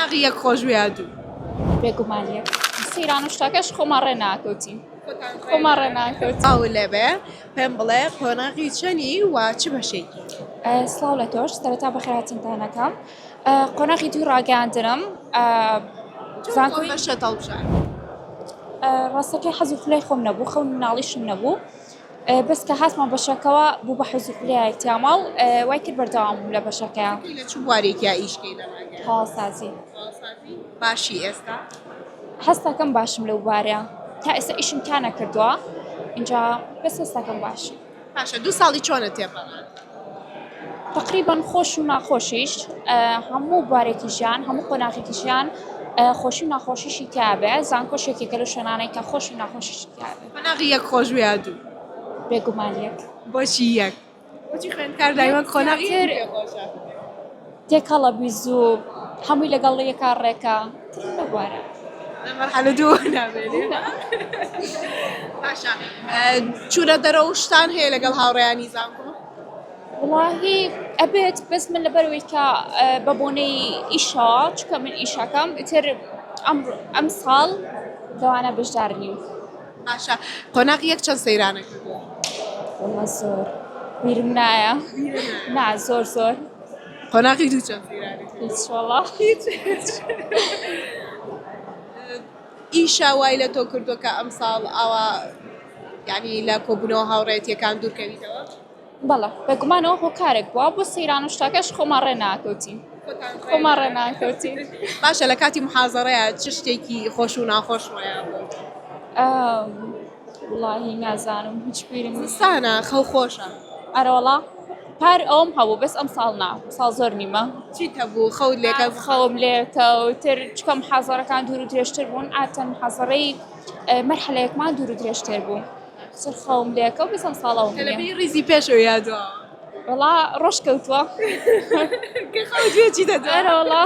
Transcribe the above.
قۆناغی یەک خۆش بوو یا دوو؟ بێگومان یەک. سەیران و شتەکەش خۆمان ڕێ ناکەوتین. خۆمان ڕێ ناکەوتین. سڵاو لێبێ پێم بڵێ قۆناغی چەنی و چ بەشێکی؟ سڵاو لە تۆش سەرەتا بەخێرهاتنتان ئەکەم قۆناغی دووی ڕاگەیاندنم زانکۆی بەشەت هەڵبژارد؟ ڕاستەکەی حەز و خولای خۆم نەبوو خەونی مناڵیشم نەبوو بەس کە هاتمە بەشەکەوە بوو بە حەز و خولیایەک تیاماڵ وای کرد بەردەوام بووم لە بەشەکەیا. لە چ بوارێکیا ئیش کەی لە ڕاگەیاندن؟ هەواڵسازی. هەواڵسازی؟ باشی ئێستا؟ هەستەکەم باشم لەو بوارە تا ئێستا ئیشم تا نەکردووە ئینجا بەس هەستەکەم باشم. باشە دوو ساڵی چۆنە تێپەڕاند؟ تەقریبەن خۆش و ناخۆشیش هەموو بوارێکی ژیان هەموو قۆناغێکی ژیان خۆشی و ناخۆشیشی تیابێ زانکۆش یەکێکە لەو شوێنانەی کە خۆشی و ناخۆشیشی تیابێ. قۆناغی یەک خۆش بوو یا دوو؟ بێگومان یەک. بۆچی یەک؟ بۆچی خوێندکار دایمەن قۆناغی یەکی پێ خۆشە؟ تێکەڵە بی زوو هەمووی لەگەڵ یەکا ڕێکە تر نەبوارە. لە مەرحەلە دوو نامێنێ. باشە چوونە دەرەوە شتان هەیە لەگەڵ هاوڕێیانی زانکۆ؟ وەڵاهی ئەبێت بەس من لەبەرەوەی کە بە بۆنەی ئیشەوە چونکە من ئیشەکەم ئیتر ئەم ئەم ساڵ لەوانە بەشدار نیم. باشە قۆناغی یەک چەند سەیرانە کردووە؟ وەڵا زۆر بیرم نایە نا زۆر زۆر. قۆناغی دوو چەند سەیرانە کردووە؟ هیچ وەڵا. هیچ ئیشە وای لە تۆ کردووە کە ئەمساڵ ئاوا یعنی لە کۆبوونەوە هاوڕێیەتیەکان دوورکەویتەوە؟ بەڵێ بێگومان ئەوە هۆکارێک بووە بۆ سەیران و شتەکەش خۆمان ڕێ ناکەوتین خۆمان ڕێ ناکەوتین. باشە لە کاتی محازەرەیە چ شتێکی خۆش و ناخۆش ڕۆیان بوو؟ وڵاهی نازانم هیچ بیرم زستانە خەو خۆشە. ئەرەوەڵا پار ئەوم هەبوو بەس ئەم ساڵ نا ساڵ زۆر نیمە. چیت هەبوو خەوت لێکە؟ خەوم لێکەوتر چکە محازەرەکان دوور و درێژتر بوون عادەتەن محازەرەی مەرحەلەیەکمان دوور و درێژتر بوو. زۆر خەوم لێکەوت بەس ئەم ساڵەوم نییە. تەلەبەی ڕیزی پێشەوە یا دواوە؟ وەڵا ڕۆژ کەوتووە. کە خەوت لێ چیتە دواوە؟ ئەرەوەڵا.